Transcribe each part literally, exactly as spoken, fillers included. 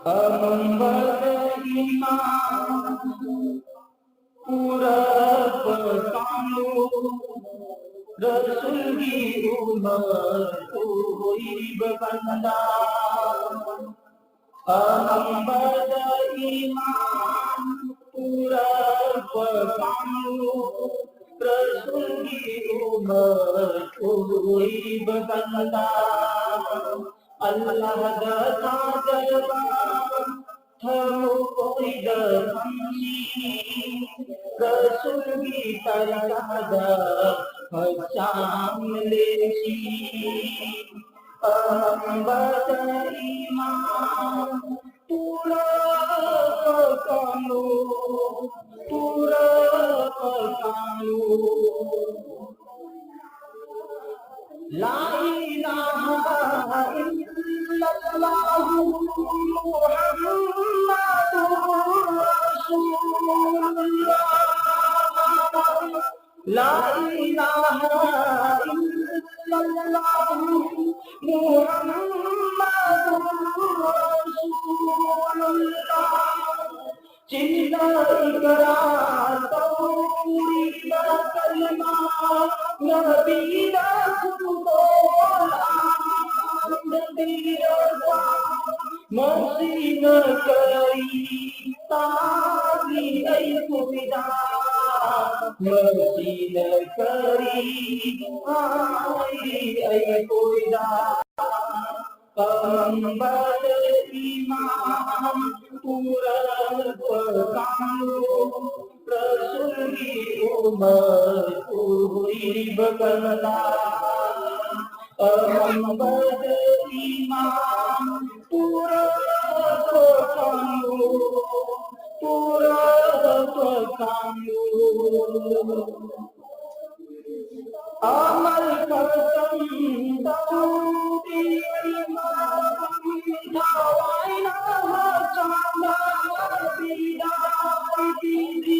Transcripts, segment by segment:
ꯑꯃꯝꯕꯗ ꯏꯃꯥꯟ ꯄꯨꯔꯛꯄ ꯀꯥꯡꯂꯨꯞ, ꯔꯁꯨꯜꯒꯤ ꯎꯃꯠ ꯑꯣꯏꯔꯤꯕ ꯕꯟꯗꯥ꯫ ꯑꯃꯝꯕꯗ ꯏꯃꯥꯟ ꯄꯨꯔꯛꯄ ꯀꯥꯡꯂꯨꯞ, ꯔꯁꯨꯜꯒꯤ ꯎꯃꯠ ꯑꯣꯏꯔꯤꯕ ꯕꯟꯗꯥ꯫ ꯑꯜꯂꯥꯍꯗ ꯊꯥꯖꯕ ꯊꯃꯣꯏꯗ ꯊꯝꯁꯤ, ꯔꯁꯨꯜꯒꯤ ꯇꯔꯤꯀꯥꯗ ꯍꯛꯆꯥꯡ ꯂꯦꯟꯁꯤ꯫ ꯑꯃꯝꯕꯗ ꯏꯃꯥꯟ ꯄꯨꯔꯛꯄ ꯀꯥꯡꯂꯨꯞ, ꯄꯨꯔꯛꯄ ꯀꯥꯡꯂꯨꯞ꯫ لا إله إلا الله محمد رسول الله. لا إله إلا الله محمد رسول الله. ꯆꯤꯟꯅ ꯏꯀꯔꯥꯔ ꯇꯧꯔꯤꯕ ꯀꯂꯃꯥ ꯅꯕꯤꯗ ꯈꯨꯗꯣꯜ ꯑꯃꯗ ꯄꯤꯔꯛꯄ, ꯃꯁꯤꯅ ꯀꯔꯤ ꯇꯥꯛꯂꯤ ꯑꯩꯈꯣꯏꯗ? ꯃꯁꯤꯅ ꯀꯔꯤ ꯍꯥꯏꯔꯤ ꯑꯩꯈꯣꯏꯗ? ꯑꯃꯝꯕꯗ ꯏꯃꯥꯟ ꯄꯨꯔꯛꯄ ꯀꯥꯡꯂꯨꯞ, ꯔꯁꯨꯜꯒꯤ ꯎꯃꯠ ꯑꯣꯏꯔꯤꯕ ꯕꯟꯗꯥ꯫ ꯑꯃꯝꯕꯗ ꯏꯃꯥꯟ ꯄꯨꯔꯛꯄ ꯀꯥꯡꯂꯨꯞ, ꯄꯨꯔꯛꯄ ꯀꯥꯡꯂꯨꯞ꯫ ꯑꯃꯜ ꯈꯛꯇꯪ ꯇꯧꯕꯤꯔꯤ, ꯊꯋꯥꯏꯅ ꯍꯛꯆꯥꯡꯗ ꯄꯤꯔꯤ꯫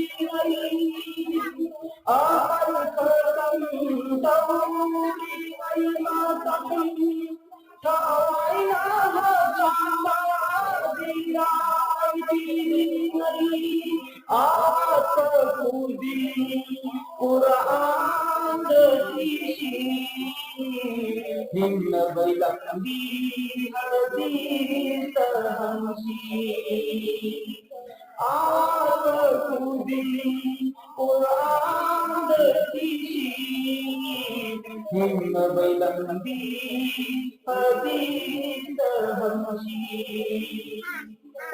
ꯑꯃꯜ ꯈꯛꯇꯪ ꯇꯧꯕꯤꯔꯤ, ꯊꯋꯥꯏꯅ ꯍꯛꯆꯥꯡꯗ ꯍꯪꯁꯤ꯫ ꯑꯥ ꯀꯨꯗꯤꯡ ꯀꯨꯔꯥꯟꯗ ꯊꯤꯁꯤ꯫ ꯍꯤꯡꯅꯕꯩ ꯂꯝꯕꯤ ꯍꯗꯤꯁꯇ ꯍꯪꯁꯤ꯫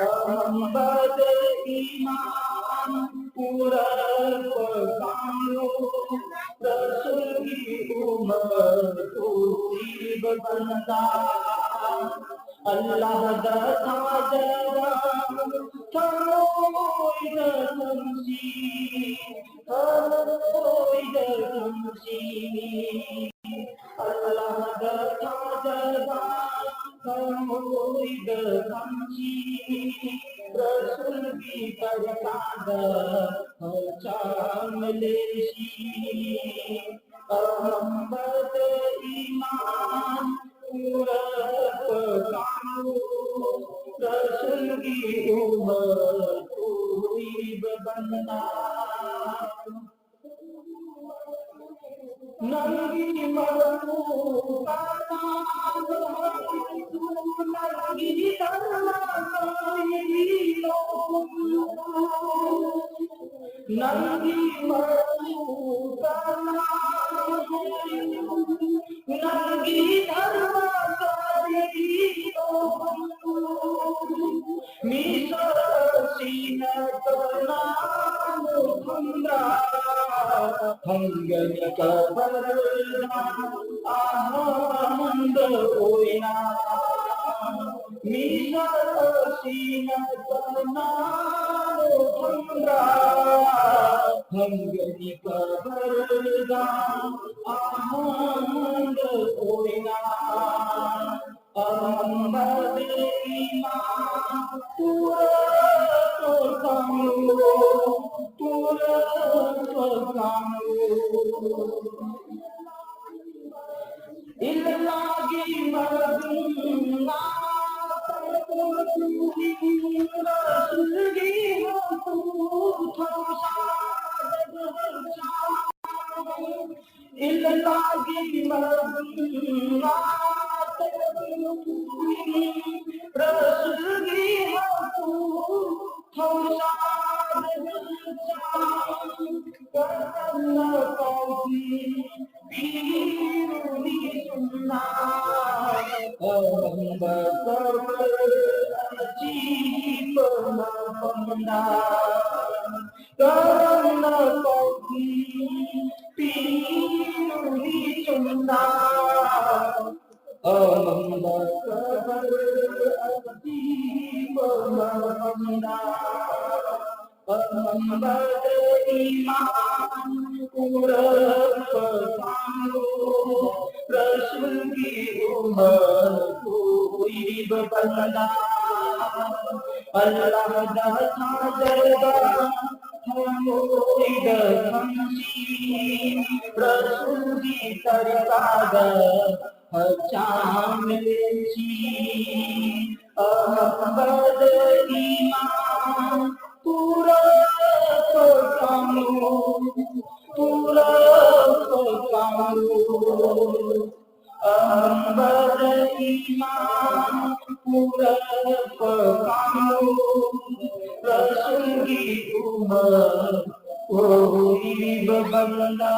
ꯑꯍꯝꯃꯗ ꯏꯃꯥꯟ ꯄꯨꯔꯛꯄ ꯀꯥꯡꯂꯨꯞ ꯔꯁꯨꯜꯒꯤ ꯎꯃꯠ ꯄꯨꯔꯤꯕ ꯕꯟꯗꯥ꯫ ꯑꯜꯂꯥꯍꯗ ꯊꯥꯖꯕ ꯊꯃꯣꯏꯗ ꯊꯝꯁꯤ, ꯊꯃꯣꯏꯗ ꯊꯝꯁꯤ꯫ ꯑꯜꯂꯥꯍꯗ ꯊꯥꯖꯕ ꯊꯃꯣꯏꯗ ꯊꯝꯁꯤ, ꯔꯁꯨꯜꯒꯤ ꯇꯔꯤꯀꯥꯗ ꯍꯛꯆꯥꯡ ꯂꯦꯟꯁꯤ꯫ ꯑꯍꯝꯃꯗ ꯏꯃꯥꯟ ꯄꯨꯔꯛꯄ ꯀꯥꯡꯂꯨꯞ ꯔꯁꯨꯜꯒꯤ ꯎꯃꯠ ꯄꯨꯔꯤꯕ ꯕꯟꯗꯥ꯫ ꯅꯪꯒꯤ ꯃꯔꯨꯞ ꯀꯅꯥꯅꯣ? ꯅꯪꯒꯤ ꯙꯔꯃ ꯀꯔꯤꯅꯣ? ꯅꯪꯒꯤ ꯃꯔꯨꯞ ꯀꯅꯥꯅꯣ? ꯅꯪꯒꯤ ꯙꯔꯃ ꯀꯔꯤꯅꯣ? ꯃꯤꯁꯛ ꯑꯁꯤꯅ ꯀꯅꯥꯅꯣ ꯈꯪꯕ꯭ꯔꯥ? ꯍꯪꯒꯅꯤ ꯀꯕꯔꯗ ꯑꯍꯥꯟꯕ ꯑꯣꯏꯅ꯫ ꯃꯤꯁꯛ ꯑꯁꯤꯅ ꯀꯅꯥꯅꯣ ꯈꯪꯕ꯭ꯔꯥ? ꯍꯪꯒꯅꯤ ꯀꯕꯔꯗ ꯑꯍꯥꯟꯕ ꯑꯣꯏꯅ꯫ ꯑꯍꯝꯃꯗ ꯏꯃꯥꯟ ꯄꯨꯔꯛꯄ ꯀꯥꯡꯂꯨꯞ, ꯄꯨꯔꯛꯄ ꯀꯥꯡꯂꯨꯞ꯫ ꯏꯜꯂꯥꯒꯤ ꯃꯒꯨꯟ ꯉꯥꯛꯇ ꯄꯨꯔꯛꯄ ꯔꯁꯨꯜꯒꯤ ꯃꯄꯨ ꯊꯧꯁꯥꯗꯕ ꯍꯛꯆꯥꯡ꯫ ꯏꯜꯂꯥꯒꯤ ꯃꯒꯨꯟ ꯉꯥꯛꯇ ꯄꯨꯔꯛꯄ ꯔꯁꯨꯜ ꯀꯔꯝꯅ ꯄꯥꯎꯈꯨꯝ ꯄꯤꯔꯨꯅꯤ ꯆꯨꯝꯅ? ꯑꯃꯝꯕ ꯁꯍꯔ ꯑꯁꯤꯕ ꯃꯐꯝꯗ ꯑꯃꯝꯕꯗ ꯏꯃꯥꯟ ꯄꯨꯔꯛꯄ ꯄꯥꯡꯂꯣ꯫ ꯔꯁꯨꯜꯒꯤ ꯎꯃꯠ ꯑꯣꯏꯔꯤꯕ ꯕꯟꯗꯥ, ꯑꯜꯂꯥꯍꯗ ꯊꯥꯖꯕ ꯊꯃꯣꯏꯗ ꯊꯝꯁꯤ꯫ ꯔꯁꯨꯜꯒꯤ ꯇꯔꯤꯀꯥꯗ ꯍꯛꯆꯥꯡ ꯂꯦꯟꯁꯤ꯫ ꯑꯃꯝꯕꯗ ꯏꯃꯥꯟ ꯄꯨꯔꯛꯄ ꯄꯥꯡꯂꯣ꯫ ꯄꯨꯔꯛꯄ ꯄꯥꯡꯂꯣ꯫ ꯑꯃꯝꯕꯗ ꯏꯃꯥꯟ ꯄꯨꯔꯛꯄ ꯄꯥꯡꯂꯣ꯫ ꯔꯁꯨꯜꯒꯤ ꯎꯃꯠ ꯑꯣꯏꯔꯤꯕ ꯕꯟꯗꯥ꯫